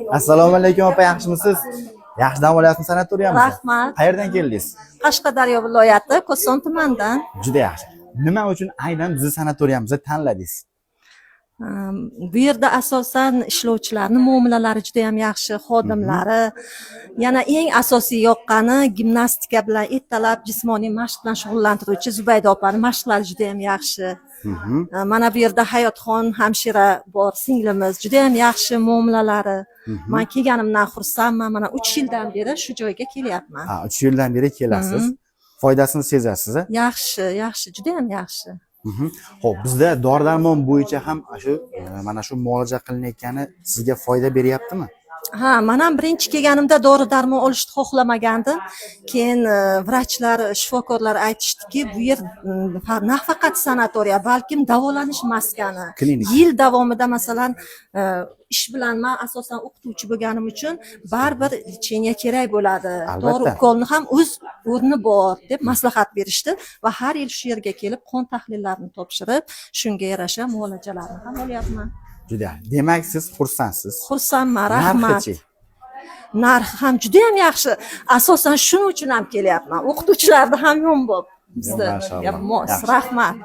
Assalomu alaykum, opa, yaxshimisiz? Yaxshi dam olyapsizmi sanatoriyamizda? Rahmat. Qayerdan keldingiz? Qashqadaryo viloyati, Koson tumanidan. Juda yaxshi. Nima uchun aynan bizni sanatoriyamizni tanladingiz? Bu yerda asosan ishlovchilarni muomalalari juda ham yaxshi, xodimlari. Yana eng asosiy yoqqani, gimnastika bilan, ertalab jismoniy mashq bilan shug'ullantiruvchi Zubayda opani mashqlari juda ham yaxshi. Mana bu yerda Hayotxon hamshira bor, singlimiz, juda ham yaxshi muomalalari. Man kelganimdan xursandman. Mana 3 yildan beri shu joyga kelyapman. Ha, 3 yildan beri kelasiz. Foydasini sezasiz, a? Yaxshi, yaxshi, juda ham yaxshi. Xo'p, bizda dori darmon bo'yicha ham shu mana shu muolaja qilinayotgani sizga foyda beryaptimi? Ha, man ham birinchi kelganimda dori darmon olishni xohlamagandim. Keyin vrachlar, shifokorlar aytishdiki, bu yer nafaqat sanatoriya, balkim davolanish maskani. Klinika. Yil davomida, masalan, ish bilan, man asosan o'qituvchi bo'lganim uchun, baribir лечение kerak bo'ladi. Dori ukolni ham o'z o'rni bor, deb maslahat berishdi va har yil shu yerga kelib, qon tahlillarini topshirib, shunga yarasha muolajalarni ham olyapman. Juda. Demak, siz xursandsiz. Xursandman, rahmat. Narxichi? Narxi ham judayam yaxshi. Asosan shuning uchun ham kelyapman. O'qituvchilarni hamyonbop bizda. Mashalloh. Mos. Yaxshi. Rahmat.